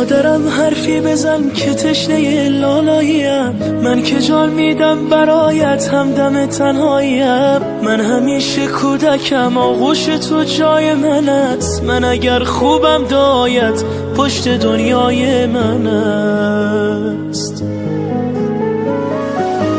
مادرم حرفی بزن که تشنه لالاییم، من که جان میدم برایت همدم تنهاییم. من همیشه کودکم، آغوش تو جای من است. من اگر خوبم دایت پشت دنیای من است.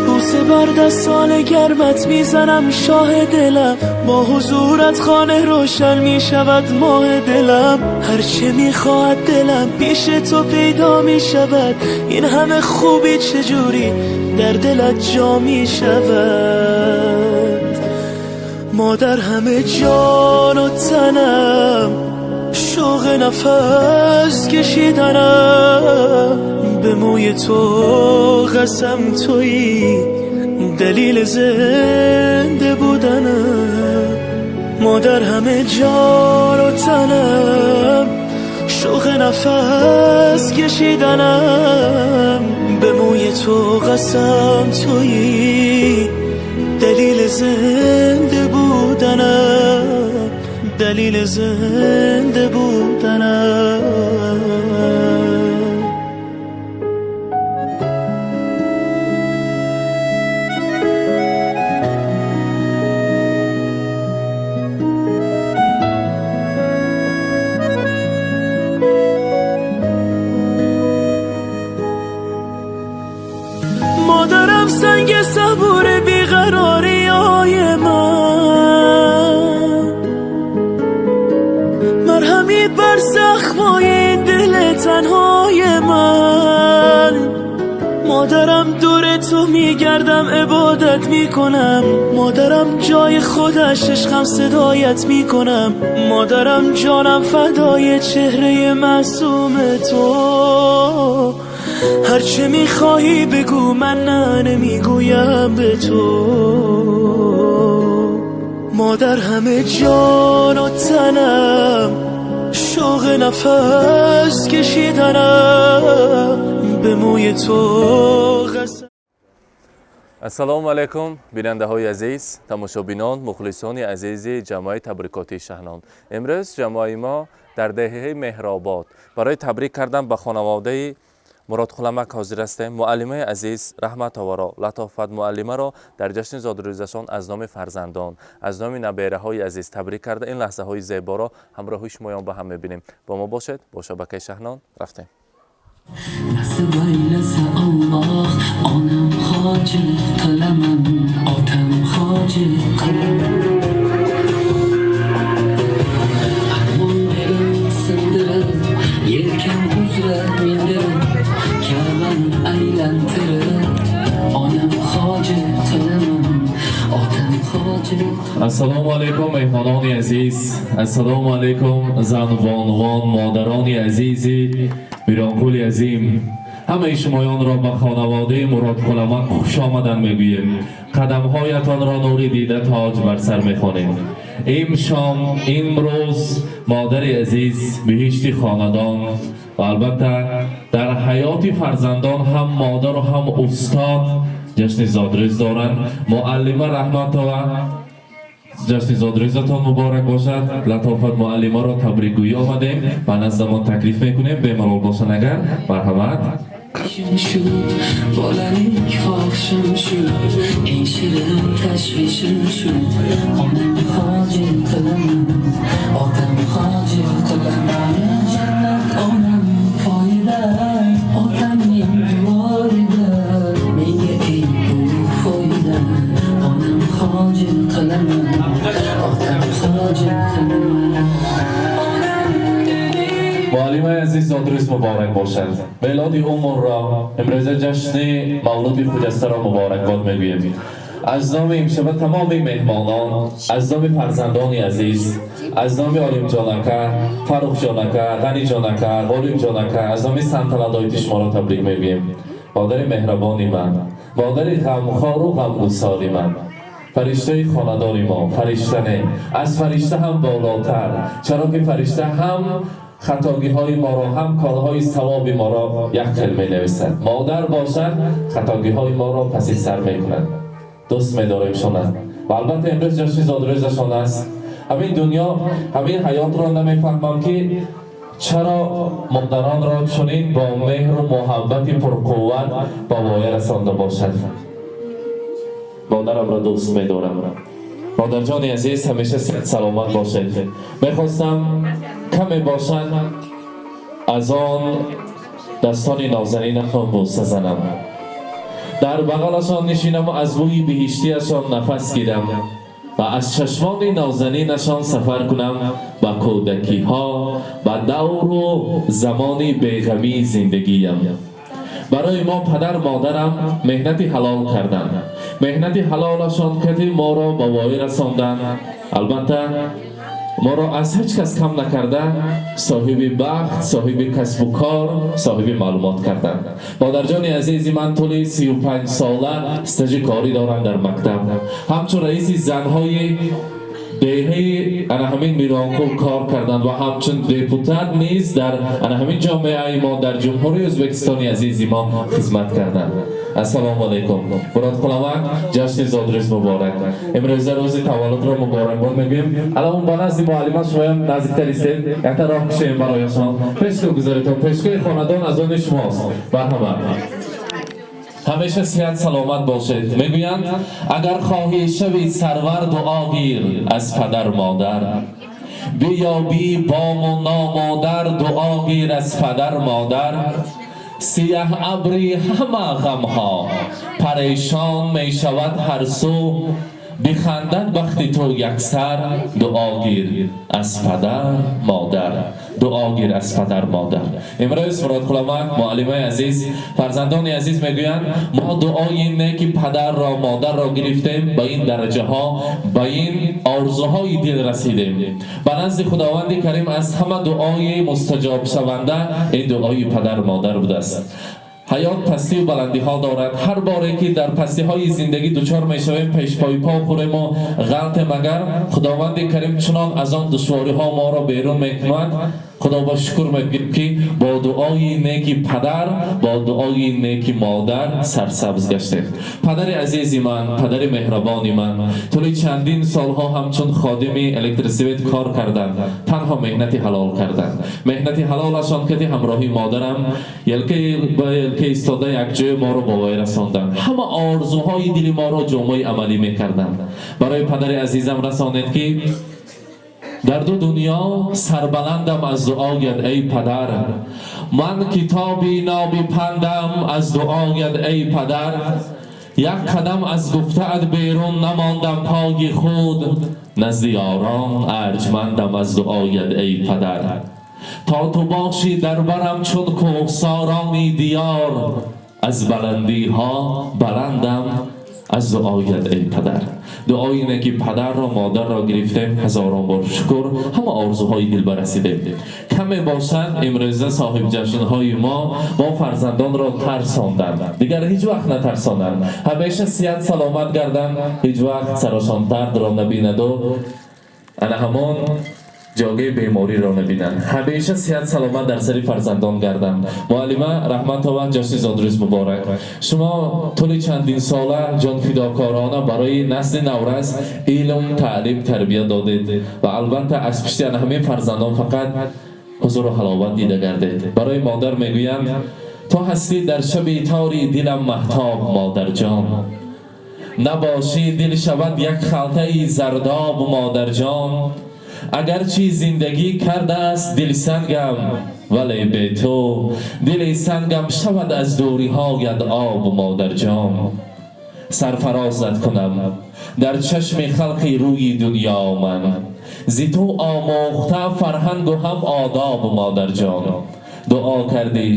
بوسه بر دستان گرمت میزنم شاه دلم، با حضورت خانه روشن میشود ماه دلم. هرچه میخواهد دلم پیش تو پیدا میشود، این همه خوبی چجوری در دلت جا میشود. مادر همه جان و تنم، شوق نفس کشیدنم، به موی تو قسم تویی دلیل زنده بودنم. مادر همه جان و تنم، شوق نفس کشیدنم، به موی تو قسم تویی دلیل زنده بودنم، دلیل زنده بودنم. مادرم سنگ صبور بیقراری های من، مرهمی بر زخمای دل تنهای من. مادرم دور تو میگردم عبادت میکنم، مادرم جای خودش عشقم صدایت میکنم. مادرم جانم فدای چهره معصوم تو، هرچه میخواهی بگو من نه نمیگویم به تو. مادر همه جان و تنم، شوق نفس کشیدنم، به موی تو قسم. Ассалому алайкум, бинандаҳои азиз, тамошобинон, мухлисони азизи ҷамоаи табрикотии Шаҳнон. Имрӯз ҷамоаи мо дар деҳаи Меҳробод барои табрик кардан ба хонаводаи Муродқуламак ҳозир ҳастем. Муаллимаи азиз Раҳматоваро, Латофат муаллимаро дар ҷашни зодрӯзашон аз номи фарзандон, аз номи набераҳои азиз табрик карда, ин лаҳзаҳои зеборо ҳамроҳи шумоён ба ҳам мебинем. Бо мо бошед, бо шабакаи Шаҳнон рафтем. Nasib aylasa Alloh, onam hojat qilaman, otam hojat qilaman. Armon belim sindirib, yelkam uzra mindirib, Ka'bani aylantirib, onam hojat qilaman, otam hojat. Ассалому алайкум, меҳмонони азиз, ассалому алайкум, зану бонувон, модарони азизи Миронқули азим. Ҳамаи шумоёнро ба хонаводаи Муродқуламак хушомадан мегӯем. Қадамҳоятонро нури дида тоҷ бар сар мехонем. Имшом, имрӯз модари азиз, биҳишти хонадон ва албатта дар ҳаёти фарзандон ҳам модару ҳам устод ҷашни зодрӯз доранд. Муаллима Раҳматова, ҷашни зодрӯзатон муборак бошад. Латофат муаллимаро табрикгӯӣ омадем, ба наздамон таклиф мекунем, бемалол бошанд агар, марҳамат. Shu bolalik xohishim shu, eng shirin tashvishim shu. Onam hojat qilaman, otam hojat qilaman. Jannat onam poyida, otamning duoyida, menga eng ulug' foyda. Onam hojat qilaman, otam hojat qilaman. Муаллимаи азиз, зодрӯз муборак бошад. Мелоди умрро, имрӯза ҷашни мавлуди хуҷастаро муборакбод мегӯем. Аз номи имшаба тамоми меҳмонон, аз номи фарзандони азиз, аз номи Олимҷонака, Фаррухҷонака, Ғаниҷонака, Ғолибҷонака, аз номи Санталадоити шуморо табрик мегӯем. Модари меҳрабони ман, модари ғамхору ғамгусори ман, фариштаи хонадони мо, фаришта не, аз фаришта ҳам болотар, чаро ки фаришта ҳам хатогиҳои моро, ҳам корҳои савоби моро як хел менависад. Модар бошад, хатогиҳои моро паси сар мекунад. Дӯст медорем шона ва албатта имрӯз ҷашни зодрӯзашон аст. Ҳамин дунё, ҳамин ҳаётро намефаҳмам, ки Чаро модаронро чунин бо меҳру муҳаббати пурқувват ба воя расонда бошад? Модарамро дӯст медорам. Модарҷони азиз, ҳамеша саломат бошед. Мехостам каме бошад аз он дастони нозанинатон бӯса занам, дар бағалашон нишинаму аз бӯи биҳиштиашон нафас гирам ва аз чашмони нозанинашон сафар кунам ба кӯдакиҳо, ба давру замони беғамии зиндагиям. Барои мо падар модарам меҳнати ҳалол карданд. Меҳнати ҳалолашон кати моро ба воя расонданд. Албатта, моро аз ҳеҷ кас кам накарда, соҳиби бахт, соҳиби касбу кор, соҳиби маълумот карданд. Модарҷони азизи ман тӯли 35 сола стажи корӣ доранд дар мактаб. Ҳамчун раиси занҳои деҳаи ана ҳамин Миронқул кор карданд ва ҳамчун депутат низ дар ана ҳамин ҷомеаи мо, дар Ҷумҳурии Ӯзбекистони азизи мо хизмат карданд. Ассалому алайкум, Муродқуловак, ҷашни зодрӯз муборак! Имрӯза рӯзи таваллудро муборакбод мегӯем. Алан ба назди муаллима шумоям наздиктар истед, якта роҳ кушоем барояшон. Пешко гузаритон, пешкои хонадон аз они шумост. Марҳамат, ҳамеша сиҳат саломат бошед. Мегӯянд, агар хоҳӣ шави сарвар, дуо гир аз падар модар. Биёбӣ бому ному дар, дуо гир аз падар модар. Сияҳ абри ҳама ғамҳо парешон мешавад ҳар сӯ, бихандад бахти ту яксар, дуо гир аз падар модар, дуо гир аз падар модар. Имрӯз, Муродқуломак, муаллимаи азиз, фарзандони азиз мегӯянд, мо дуои неки падарро, модарро гирифтем, ба ин дараҷаҳо, ба ин орзуҳои дил расидем. Ба назди Худованди Карим аз ҳама дуои мустаҷобшаванда ин дуои падар модар будааст. Ҳаёт пастию баландиҳо дорад. Ҳар боре ки дар пастиҳои зиндагӣ дучор мешавем, пешпои по хӯрему ғалтем, агар Худованди Карим чунон аз он душвориҳо моро берун мекунад, Худо ба шукр мегӯем, ки бо дуои неки падар, бо дуои неки модар сарсабз гаштем. Падари азизи ман, падари меҳрабони ман тӯли чандин солҳо ҳамчун ходими электросвет кор карданд, танҳо меҳнати ҳалол карданд. Меҳнати ҳалолашон кати ҳамроҳи модарам елкаи ба елка истода якҷоя моро ба воя расонданд, ҳама орзуҳои дили моро ҷомаи амалӣ мекарданд. Барои падари азизам расонед, ки дар ду дунё сарбаландам аз дуоят, эй падар. Ман китоби ноби пандам аз дуоят, эй падар. Як қадам аз гуфтаат берун намондам, пои худ назди ёрон арҷмандам аз дуоят, эй падар. То ту бошӣ дар барам чун кӯҳсорони диёр, аз баландиҳо баландам аз дуоят, эй падар. Дуои ине ки падарро, модарро гирифтем, ҳазорон бор шукр, ҳама орзуҳои дилба расидем. Каме бошанд, имрӯза соҳибҷашнҳои мо фарзандонро тарсонданд. Дигар ҳеҷ вақт натарсонанд, ҳамеша сиҳат саломат гарданд, ҳеҷ вақт сарошон дардро набинаду ана ҳамон ҷогаи бемориро набинанд. Ҳамеша сиҳат саломат дар сари фарзандон гарданд. Муаллима Раҳматова, ҷашни зодрӯз муборак! Шумо тӯли чандин сола ҷонфидокорона барои насли наврас илм, таълим, тарбия додед ва албатта аз пишти ана ҳамин фарзандон фақат ҳузуру ҳаловат дида гардед. Барои модар мегӯянд: ту ҳастӣ дар шаби тори дилам маҳтоб, модарҷон. Набошӣ, дил шавад як халтаи зардоб, модарҷон. Агарчи зиндагӣ кардааст дилсангам, вале бе ту дили сангам шавад аз дуриҳоят об, модарҷон. Сарфарозат кунам дар чашми халқи рӯи дунё, ман зи ту омӯхта фарҳангу ҳам одоб, модарҷон. Дуо кардӣ,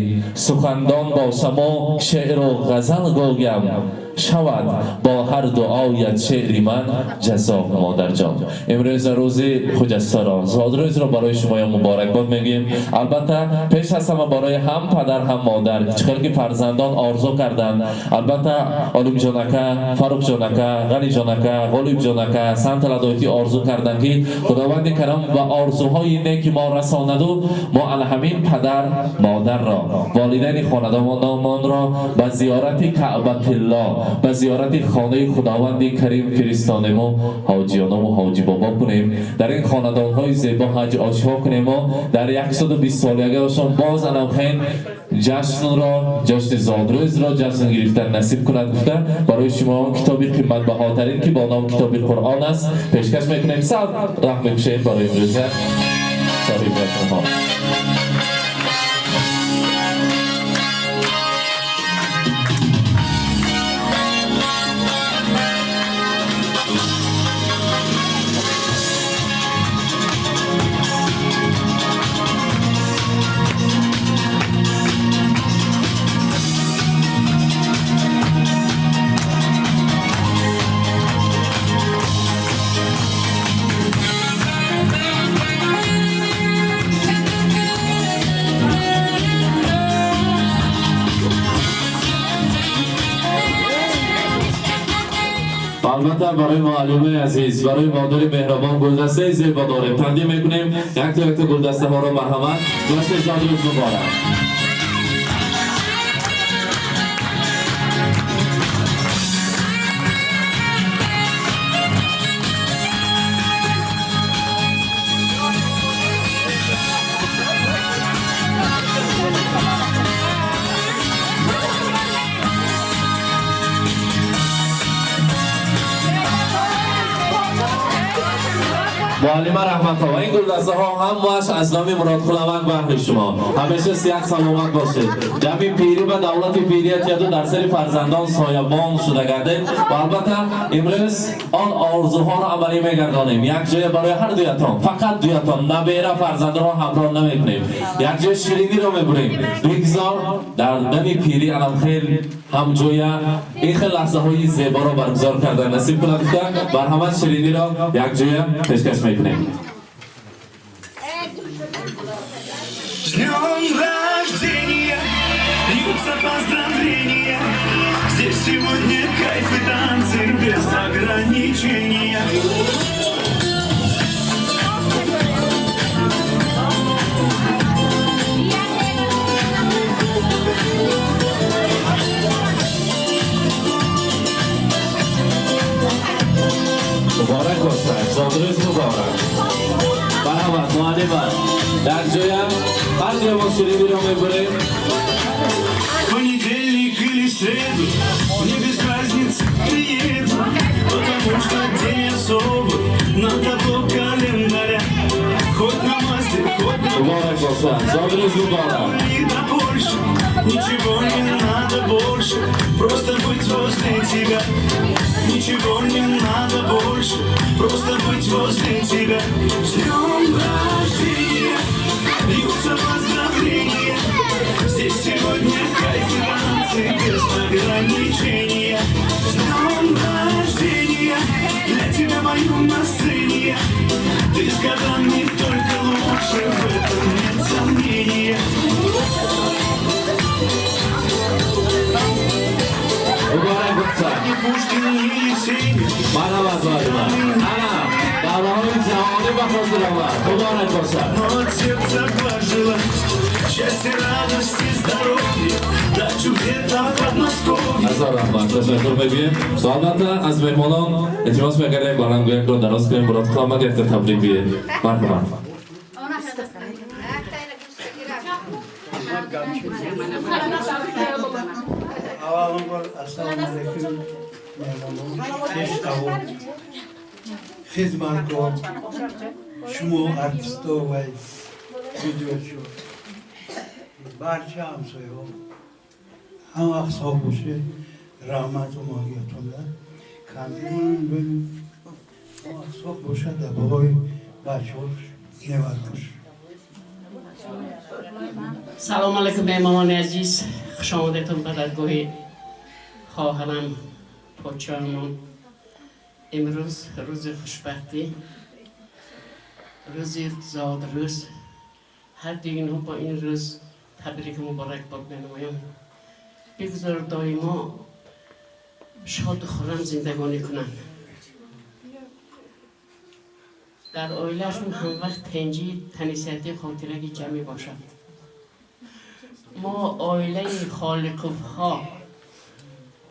сухандон бошаму шеъру ғазал гӯям, шавад бо ҳар дуоят шеъри ман ҷаззоб, модарҷон. Имрӯза рӯзи хуҷастаро, зодрӯзро барои шумоё муборакбод мегӯем. Албатта, пеш аз ҳама барои ҳам падар, ҳам модар, чӣ хел ки фарзандон орзу карданд. Албатта, Олимҷон ака, Фаррухҷон ака, Ғаниҷон ака, Ғолибҷон ака, Санталадоити орзу карданд, ки Худованди Карам ба орзуҳои неки мо расонаду мо ана ҳамин падар модарро, волидайни хонадонмонро ба зиёрати Каъбатилло. به زیارت خانه خداوند کریم فرستانیم و حاجیانم و حاجی بابا کنیم، در این خاندان های زیبا حج آشها کنیم و در 120 سالگیشان باز انم جشن را، جشن زادروز را جشن گرفتن نصیب کند. گفته برای شما کتاب قیمت بهاترین که با نام کتاب قرآن است پیشکش میکنیم. صد رحم میشه برای امروز صاحب ها. البته برای معلمه عزیز، برای مادر مهربان گلدسته زیبا داریم تقدیم میکنیم. یک تا یک تا گلدسته ها را مرحمت. جشن زادروز مبارک. معلمه رحمت ها و این گلدسته ها هم باش از نام مراد خلوند بهر شما. همیشه سیاه سلامت باشید. جمعی پیری و دولت پیریت یادو در سر فرزندان سایبان شده گردید و البته امروز آن آرزوها را عملی میگردانیم. یک جای برای هر دویتان، فقط دویتان، نبیره فرزندان را همراه نمیکنیم. یک جای شیرینی را میبریم. بگذار در دم پیری علم خیر هم جویا این خیلی لحظه های زیبا را برگزار کردن نصیب کند. بر همه شیرینی را یک جای پیشکش میکنیم. С днем рождения льются поздравления. Здесь сегодня кайф и танцы без ограничения. مبارک باشد، زادروز مبارک. برحمت معلمه در جایم هر جای ما شیرینی را میبریم. Понедельник или среду, мне без разницы приеду, потому что день особый на табло календаря. Хоть на Мазде, хоть на مبارک باشد، زادروز مبارک. И до Польши, ничего не надо больше, просто быть возле тебя. Ничего не надо больше, просто быть возле тебя. С днем рождения льются поздравления. Здесь сегодня кайф и танцы без ограничения. С днем рождения, для тебя мою на сцене. Ты с годами только лучше, в этом нет сомнения. مبارک باشد. Ни Пушкин, ни Есенин. مرحبا معلمه. انا دوره‌های جهانی به حاضر آمد. مبارک باشد. Но от сердца пожелать счастья, радости, здоровья, дачу где-то в Подмосковье. هزار رحمت تشکر میگیم. و البته از مهمانان التماس میکردیم بلندگویک را دراز کنیم. مراد خواهم یک تبریک بیه. مرحبا. اول السلام علیکم مهمانان، پیشتاو خدمتکار شما ارتیستا و ویدیوچو барча ҳамсояҳо ҳам вақт сог бошед, раҳмату моҳиятонда кандимон вақт сог бошад дар болои бачаҳош неварош. Салом алейкум меҳмонони азиз, хуш омадетон ба даргоҳи хоҳарам подшоҳамон. Имрӯз рӯзи хушбахтӣ, рӯзи зодрӯз. Ҳар дуи инҳо бо ин рӯз табрику муборакбод менамоям. Бигзор доимо шоду хуррам зиндагонӣ кунанд. Дар оилаашон ҳамвақт тинҷӣ, танисиятӣ, хотираги ҷамъӣ бошад. Мо оилаи Холиқовҳо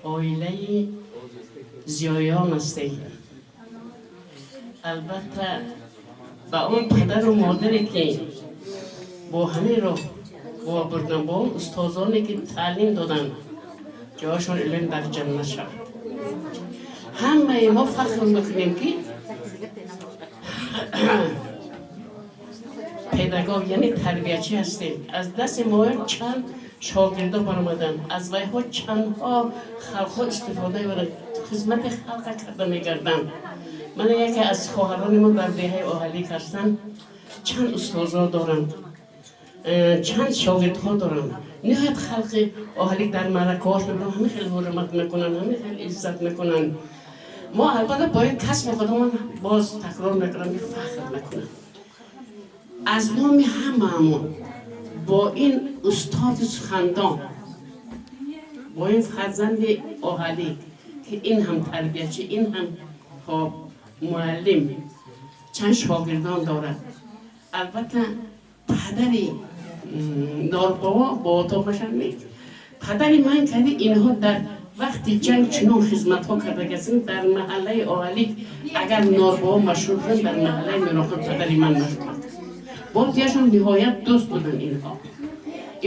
Оилаи зиёён ҳастем. Албатта, ба он падару модаре ки бо ҳамин роҳ бо бурдан, бо он устозоне ки таълим доданд, ҷояшон илоҳим дар ҷаннат шавад. Ҳамаи мо фахр мекунем, ки педагог, яъне тарбиячӣ ҳастем. Аз дасти мо чанд шогирдо баромаданд, аз вайҳо чандҳо халқҳо истифода мебаранд, хизмати халқа карда мегарданд. Мана, яке аз хоҳарони мо дар деҳаи Оҳалик ҳастанд, чанд устозо доранд, чанд шогирдҳо доранд. Ниҳоят халқи Оҳалик дар маъракаҳош мебаранд, ҳама хеле ҳурмат мекунанд, ҳама хеле иззат мекунанд. Мо албатта бояд касби худамон, боз такрор мекунам, ки фахр мекунам. Аз номи ҳамаамон бо ин устоди сухандон, бо ин фарзанди Оҳалик, ки ин ҳам тарбиячӣ, ин ҳам, хоб, муаллим, чанд шогирдон дорад. Албатта, падари Норбобо бо отоқашам нест, падари ман карди. Инҳо дар вақти ҷанг чунон хизматҳо карда гаштанд. Дар маҳаллаи Оҳалик агар Норбобо машҳур буданд, дар маҳаллаи Мироқул падари ман машҳур аст. Бо дияшон ниҳоят дӯст буданд инҳо.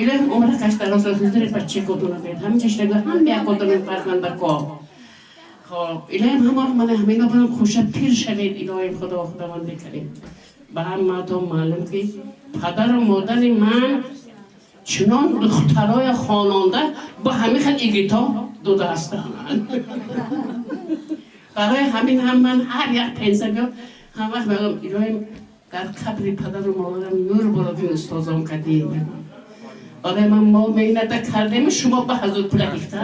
Илоҳим умракаш дароз, ҳузури баччакотона бед, ҳамин чиштага ҳам якотона фарзандако. Хоб, илоҳим ҳамон мана ҳамино будам, хуша пир шавед. Илоҳим Худо, Худованди карим, ба ҳамаатон маълум, ки падару модари ман чунон духтарои хононда бо ҳамин хел игито дода ҳастанд. Барои ҳамин ҳам ман ҳар як пенсия биёд, ҳам вақт мегӯям: илоҳим дар қабри падару модарам нур бородин, устозон кардем. Барои ман мо меҳната кардем, шумо ба ҳазур пула гифта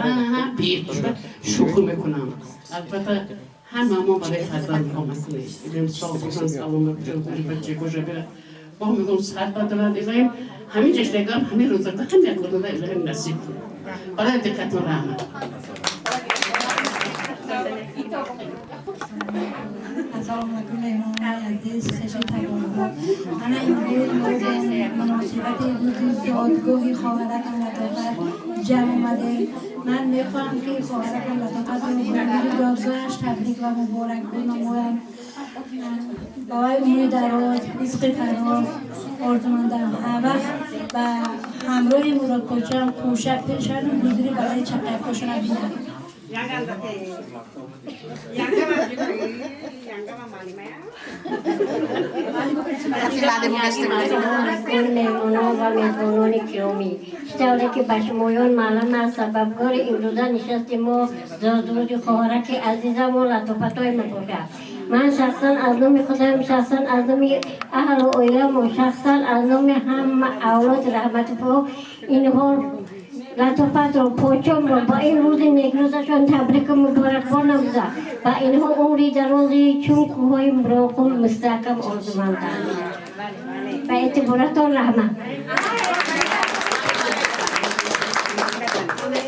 беҳушба шӯхӣ мекунам. Албатта, ҳама мо барои фарзандҳо мекунем. Илоҳим соғ бошанд, саломат бошанд, бачакоша бира бо мегӯм, сар бадорад. Илоҳим ҳамин ҷашнагам, ҳамин рӯзака ҳам як рӯза илоҳим насиб кунад. Барои диққатон раҳмат. Ассалому алайкум, меҳмонони азиз, хешу таборҳо. Ана имрӯз мо ба муносибати рӯзи зодгоҳи хоҳаракам Латофат ҷамъ омадем. Ман мехоҳам, ки хоҳаракам Латофатро ба рӯзи зодгоҳаш табрик ва муборакбод намоям. Ба вай умри дароз, ризқи фароз орзумандам. Ҳарвақт ба ҳамроҳи Муродпочам кӯша пешаду ҳузури балаи чаққакошона бинам. Меҳмонон ва мезбонони киромӣ, чӣ тавре ки ба шумоён маълум аст, сабабгори имрӯза нишасти мо зодрӯзи хоҳараки азизамон Латофатҳое мебошад. Ман шахсан аз номи худам, шахсан аз номи аҳлу оиламон, шахсан аз номи ҳама авлоди Раҳматофо инҳо Латофатро, почомро ба ин рӯзи некрӯзашон табрику муборакбод намуда, ба инҳо умри дарози чун кӯҳҳои Муроқул мустаҳкам орзумандам. Ба эътиборатон раҳмат.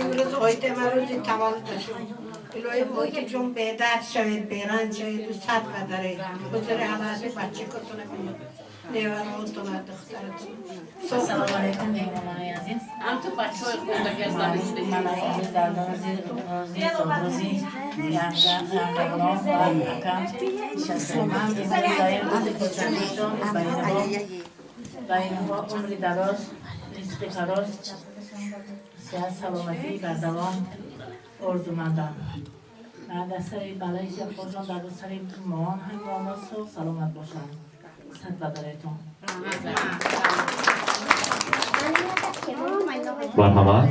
Имрӯз оидама рӯзи таваллудашон. Илоҳим оидаҷон, бедард шавед, беранҷ шаведу сад қадаре ҳузури ҳалали бачакотона бинед, невараотона, духтаратона. Ассалому алайкум, меҳмонони азиз. Ҳам ту бачаҳои хондаги аз Ман имрӯз дар рӯзи зодрӯзи янгағулом ва акам нишастем. Ман имрӯз дар ин рӯзи хурсандишон ба инҳо умри дароз, ризқи фароз, сиҳат, саломатии бардавом орзумандам. Дар сари балаи Ҷафорҷон, дар сари моон ҳамроҳ соғ саломат бошанд. Сад бадаретон. Марҳамат.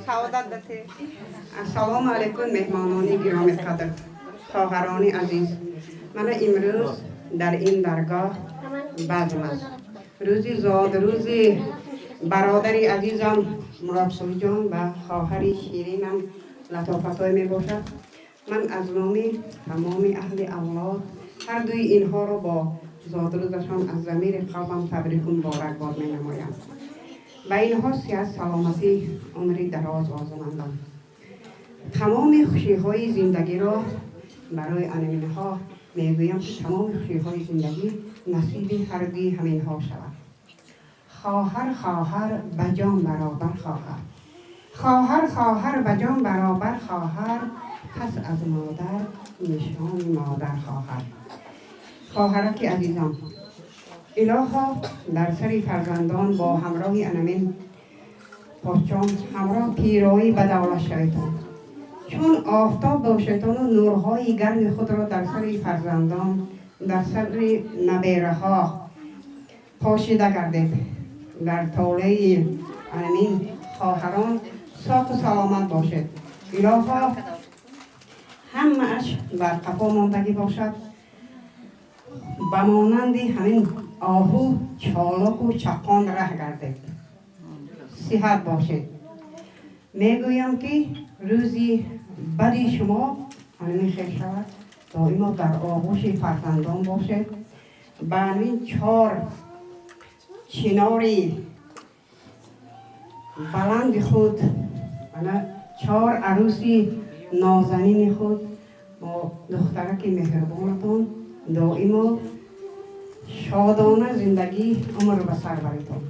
Саодат бате. Ассалому алайкум, меҳмонони гиромиқадр, хоҳарони азиз. Мана имрӯз дар ин даргоҳ базм аст. Рӯзи зодрӯзи бародари азизам Муродсулиҷон ва хоҳари ширинам Латофатҳое мебошад. Ман аз номи тамоми аҳли авлод ҳар дуи инҳоро бо зодрӯзашон аз замири қалбам табрику муборакбод менамоям. Ба инҳо сиҳат, саломатӣ, умри дароз орзумандам. Тамоми хушиҳои зиндагиро барои анаминҳо мегӯям, ки тамоми хушиҳои зиндагӣ насиби ҳар дуи ҳаминҳо шавад. Хоҳар, хоҳар, ба ҷон баробар хоҳар. Хоҳар, хоҳар, ба ҷон баробар хоҳар. Пас аз модар нишони модар хоҳар. Хоҳараки азизам, илоҳо дар сари фарзандон бо ҳамроҳи анамин подшоҳ ҳамроҳ пироӣ ба давлат шаведтон. Чун офтоб бошедтону нурҳои гарми худро дар сари фарзандон, дар сари набераҳо пошида гардед. Дар толеи анамин хоҳарон соқу саломат бошед. Илоҳо ҳамааш бар қафо мондагӣ бошад. Ба монанди ҳамин оҳу чолоку чаққон раҳ гардед. Сиҳат бошед. Мегӯям, ки рӯзи бади шумо ҳамин хел шавад. Доимо дар оғӯши фарзандон бошед. Ба ҳамин чор чинори баланди худ, ана чор арӯси нозанини худ бо духтараки меҳрубонатон доимо шодона зиндагӣ умр ба сар баритон.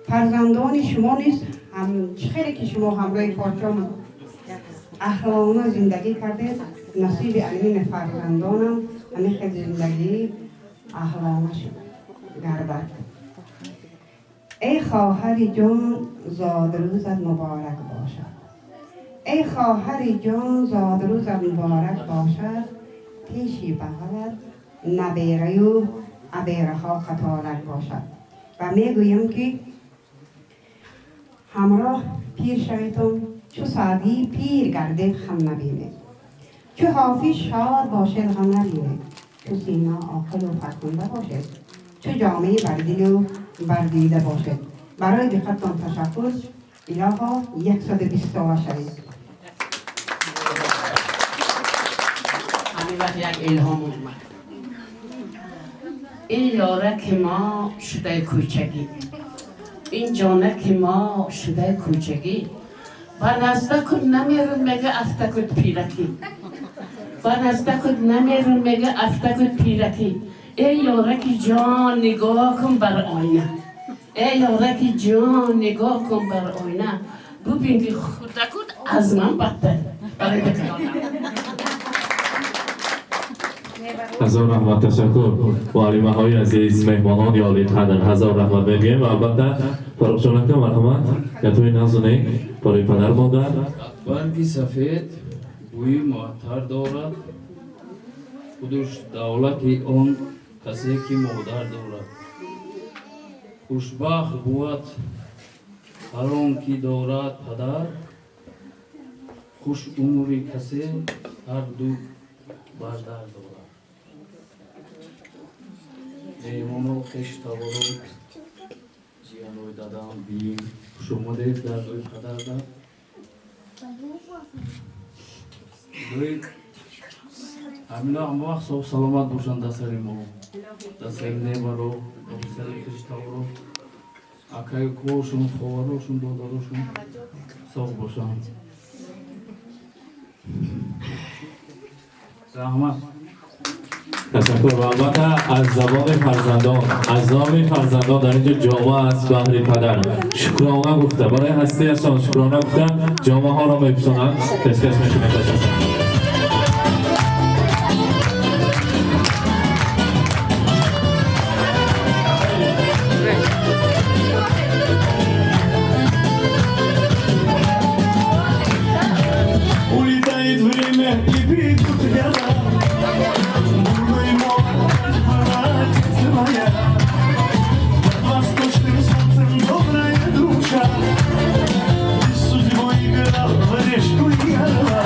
Фарзандони шумо низ ҳам чӣ хеле ки шумо ҳамроҳи подшоҳ аҳлона зиндагӣ кардед, насиби амини фарзандонам ҳамин хел зиндагӣ аҳлона гардад. Эй хоҳари ҷон, зодрӯзат муборак бошад. Эй хоҳари ҷон, зодрӯзат муборак бошад. Пеши бағалат набераю абераҳо қаторак бошад. Ва мегӯям, ки ҳамроҳ пир шаведтон, чу Саъдӣ пир гардед, хам набинед, чу Ҳофиз шод бошед, ғам набинед, чу Сино оқилу фархунда бошед, чу Ҷомӣ бардилу бардида бошед. Барои диққаттон ташаккур. Илоҳо 120 сола шавед. Ҳамин вақт як илҳом омад. Ин ёраки мо шудаи кӯчагӣ, ин ҷонаки мо шудаи кӯчагӣ, ба наздакут намерун, мега афтакут пиракӣ, ба наздакут намерун, мега афтакут пиракӣ. Эй ёраки ҷон, нигоҳ кун бар оина, эй ёраки ҷон, нигоҳ кун бар оина, бубин ки худакут аз ман бадтар. Барои диққат. Ҳазор раҳмат, ташаккур. Муаллимаҳои азиз, меҳмонони олиқадр, ҳазор раҳмат мегӯем. Ва албатта, Фарруқҷон ака, марҳамат, гапҳои нағзу нек барои падар модар. Барги сафед бӯи муаттар дорад, худуш давлати он касе ки модар дорад. Хушбахт бувад ҳар он ки дорад падар, хуш умри касе ҳар ду бардар дорад. Меҳмоно, хештаворо, ҷиянои дадам, биим, хушомадед дар дӯи падарда. Дӯи ҳамино ҳама вақт соҳ саломат бошанд, дар сари мо, дар сари небаро, дар сари хештаворо, акаю кошун, ховарошун, додарошун соғ бошанд. Раҳмат. Ташаккур. Ва албатта, аз забони фарзандон, аз номи фарзандон дар инҷо ҷома аст. Баҳри падар шукрона гуфта, барои ҳастиашон шукрона гуфта, ҷомаҳоро мепӯшонанд, пешкаш мекунем. Ташаккур. Улетает время, и придут года. Бурной молодость, пора твоя. Под восточным солнцем добрая душа. Ты с судьбой играл в решку и орла.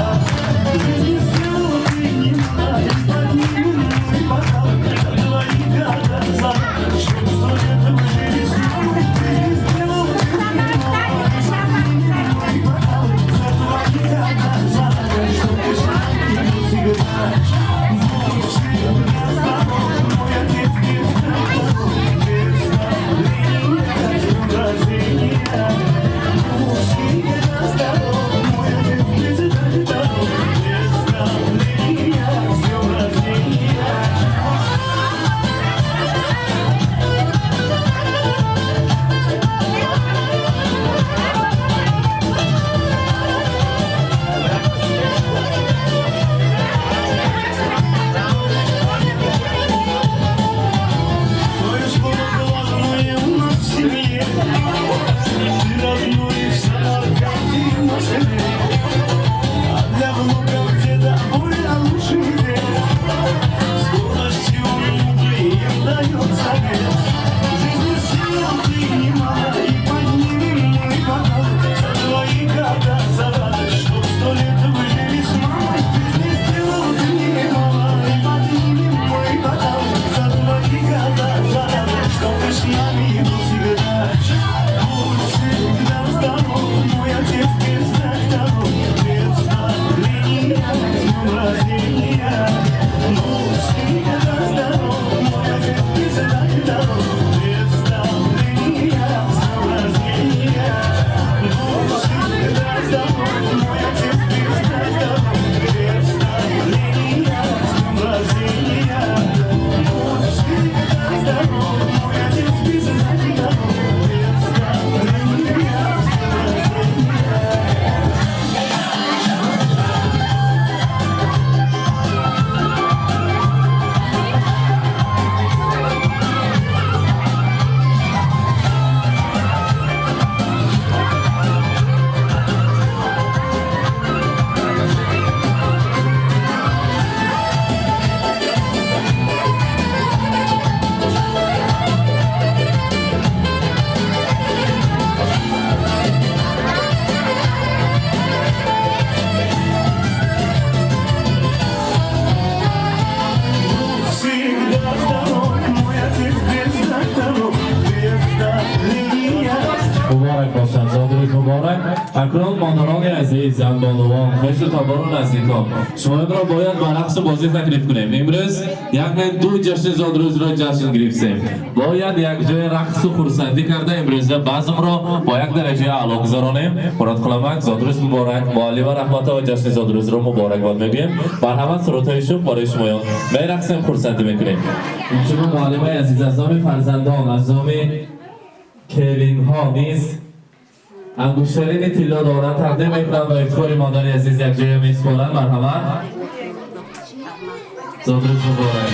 Акнун модарони азиз, занбонувон, хешу табору наздикон, шумоёнро бояд ба рақсу бозӣ таклиф кунем. Имрӯз як не ду ҷашни зодрӯзро ҷашн гирифтем. Бояд якҷоя рақсу хурсандӣ карда имрӯза базмро бо як дараҷаи аъло гузаронем. Мурод Қуламак, зодрӯз муборак! Муаллима Раҳматова, ҷашни зодрӯзро муборакбод мегӯем. Марҳамат, сурудҳои шух барои шумоён. Мерақсем, хурсандӣ мекунем. Инчунин муаллимаи азиз, аз номи фарзандон, аз номи келинҳо низ ангуштарини тилло доранд, тақдим мекунанд ба ифтихори модари азиз, якҷоя месупоранд. Марҳамат, зодрӯз муборак!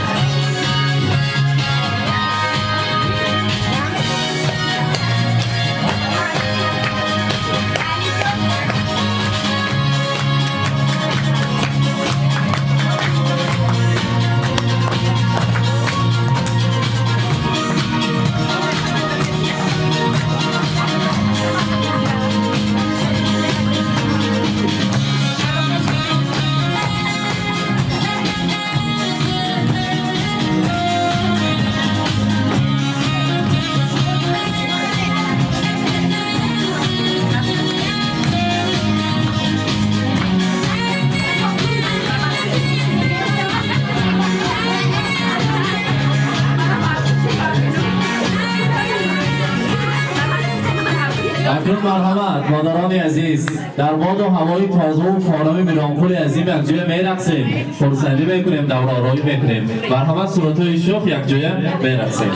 Акнун марҳамат, модарони азиз, дар боду ҳавои тозаву форами Миронқули азим якҷоя мерақсем, хурсандӣ мекунем, давраороӣ мекунем. Марҳамат, суратҳои шӯх, якҷоя мерақсем.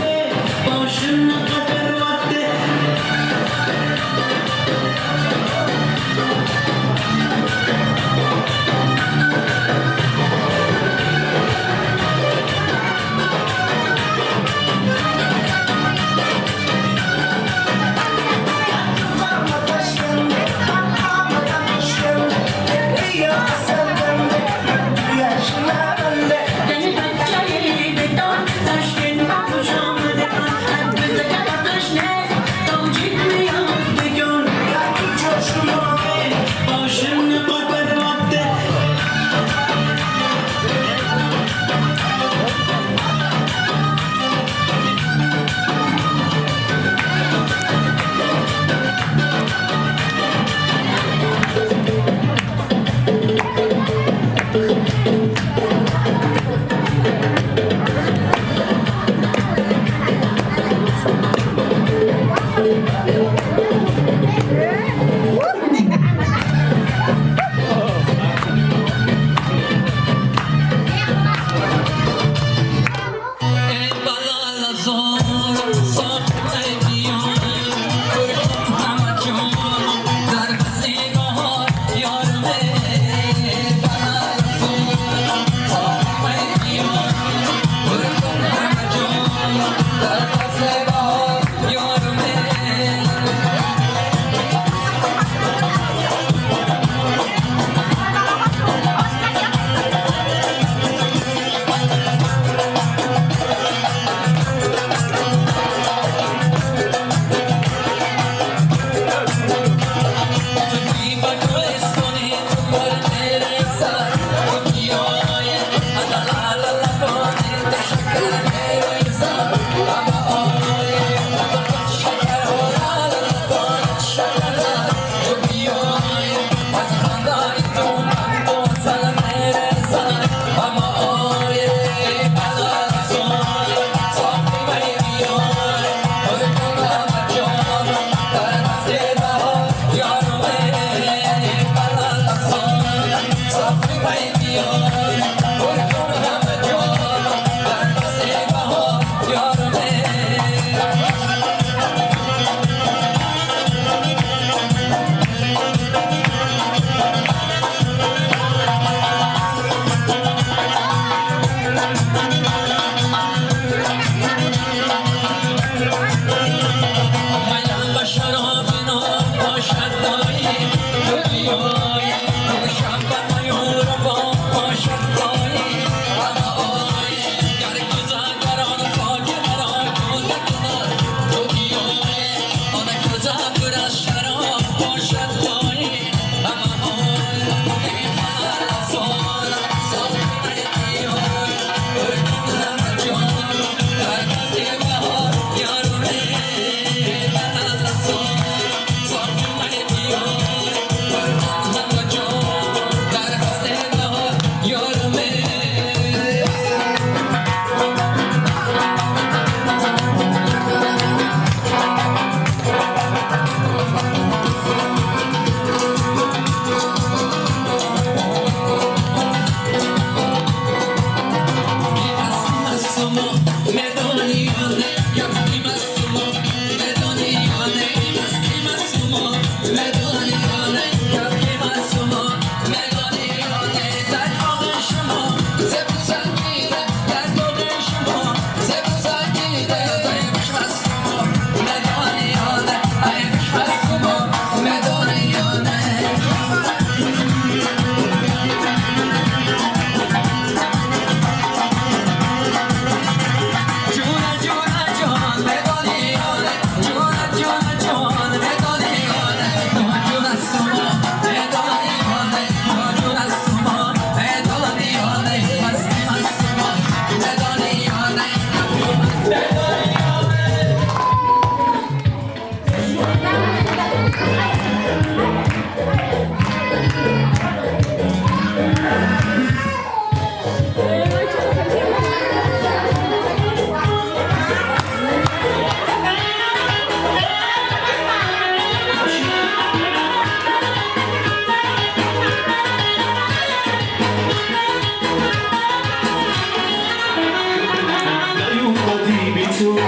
بی تو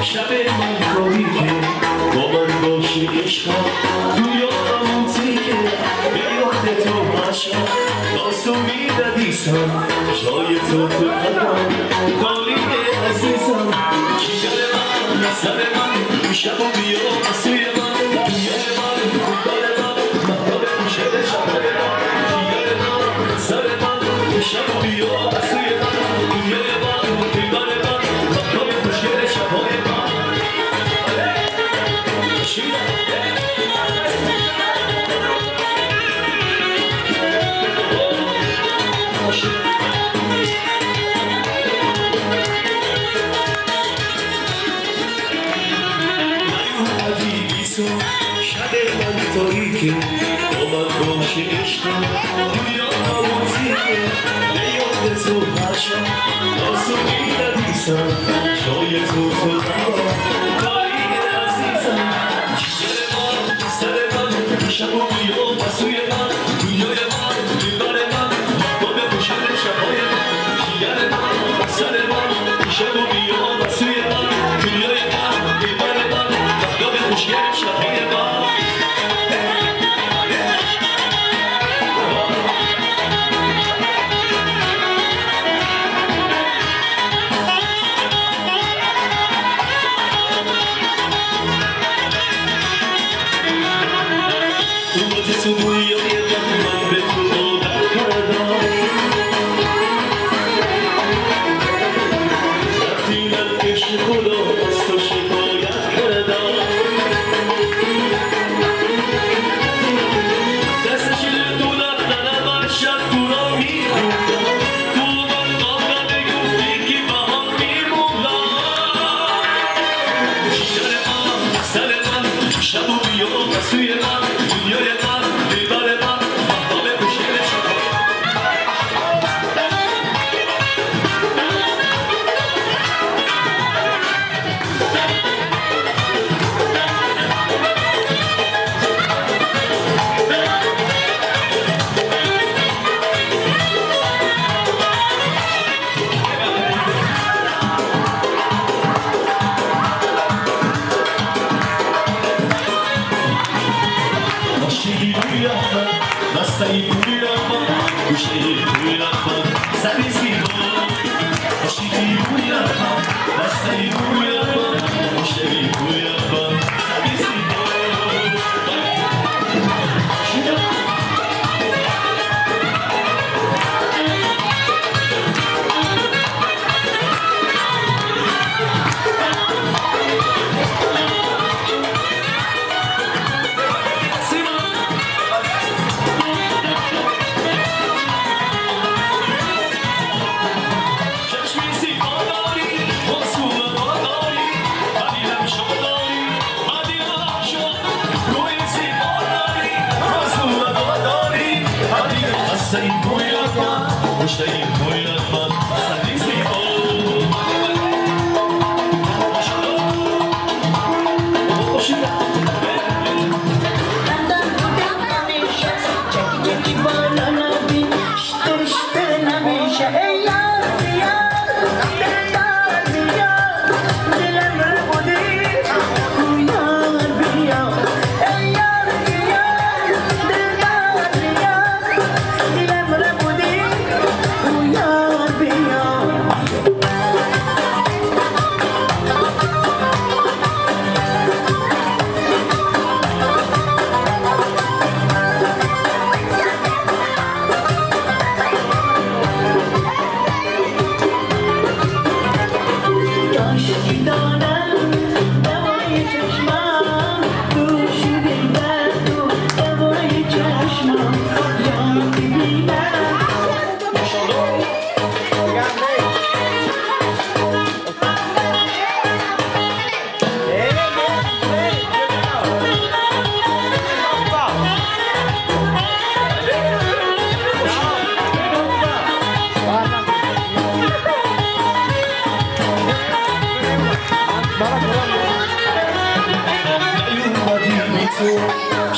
شب من تاریکه، با من باشی عشقم دنیا تیکه، به یاد تو هر شب آسو می‌دویسم، جای تو تو قلبم داری عزیزم، جگر من سر من شب و بیا سوی من، دنیای من دل من مهتاب پوشیده شب‌های من، جگر من سر من شب و بیا سوی من، دنیای من دل من مهتاب پوشیده شب‌های من. شب من تاریکه، با من باشی عشقم دنیا تیکه، به یاد تو هر شب آسو می‌دویسم، جای تو تو قلبم داری عزیزم، جگر من سر من شب و بیا سوی من، دنیای من دلبر من مهتاب پوشیده شب‌های من، جگر من سر من شب و بیا سوی من، دنیای من دلبر من مهتاب پوشیده شب‌های من. تو دنیای من به تو عادت کردم، رفتی من عشق خدا از تو شکایت کردم، دست شیر دو دفترم هر شب تو را میخوندم، تو من قبل گفتی که با هم میموندم، جگر من سر من شب و بیا سوی من، دنیای من دلبر من مهتاب پوشیده شب‌های من.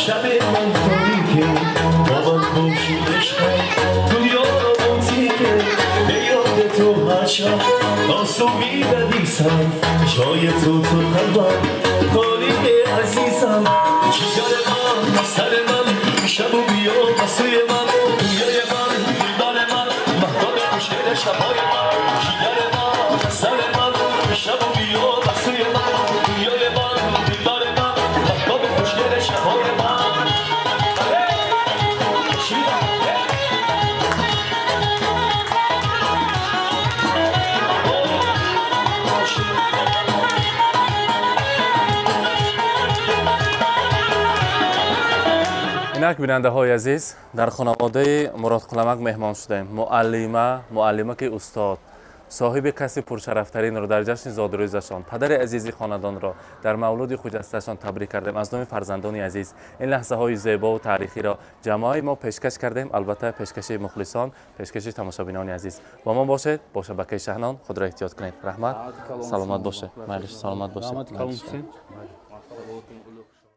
شب من تاریکه، با من باشی عشقم دنیا تیکه، به یاد تو هر شب ناسو میدادیسم جای تو تو قلبم خالی عزیزم جگر من سر من شب و بیا بسوی من دنیای من دلدار من مهتاب خوشگل شبای من جگر من سر من شب و بیا بسوی من دنیای من دلدار من مهتاب خوشگل شبای من. Инак, бинандаҳои азиз, дар хонаводаи Мурод Қуламак меҳмон шудаем. Муаллима, муаллимаки устод, соҳиби каси пуршарафтаринро дар ҷашни зодрӯзашон, падари азизи хонадонро дар мавлуди хуҷасташон табрик кардем. Аз номи фарзандони азиз ин лаҳзаҳои зебову таърихиро ҷамоаи мо пешкаш кардем. Албатта, пешкаши мухлисон, пешкаши тамошобинони азиз. Бо мо бошед, бо шабакаи Шаҳнон. Худро эҳтиёт кунед. Раҳмат, саломат бошед. Майлиш, саломат бошед.